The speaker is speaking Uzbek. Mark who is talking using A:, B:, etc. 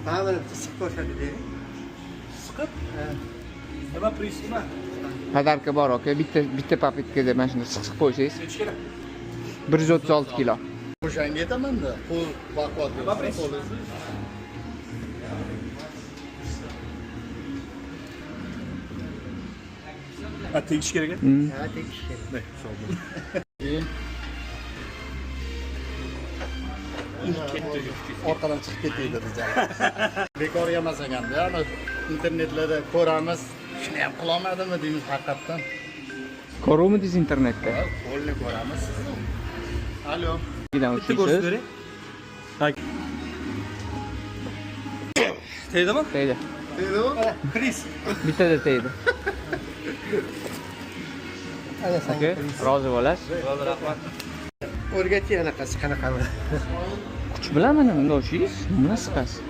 A: Mana buni bitta siqib ko'rsatib bering.
B: Siqib. Nima приз, nima?
C: Подарка bor, aka. Bitta bitta попытка da mana shuni siqib qo'ysangiz.
B: Necha kilo?
C: 136 kilo.
D: O'shanga aytamanda, qo'l baquvvat bo'lsa, qo'lingiz.
B: Ha, tegish kerak a?
A: Ha, tegish kerak.
D: Keyin orqadan chiqib ketaydi dedi. Bekor emas ekanda, ana internetlarda ko'ramiz, shuni ham qilolmadimi deymiz haqiqatdan.
C: Ko'ruvmidingiz internetda?
D: Qo'lni ko'ramiz sizni. Alo.
C: Bitta
B: Bitta ko'rsatib bering. Ha. Tegdimi?
C: Tegdi.
D: Tegdimi?
B: Priz.
C: Bittada tegdi.
A: Ana senga
C: Aka,
A: приз.
C: Rozi bo'lasiz.
B: Bo'ldi, rahmat.
A: O'rgating anaqasi qanaqa.
C: Kuch bilan mana bunday ushlaysiz, buni siqasiz.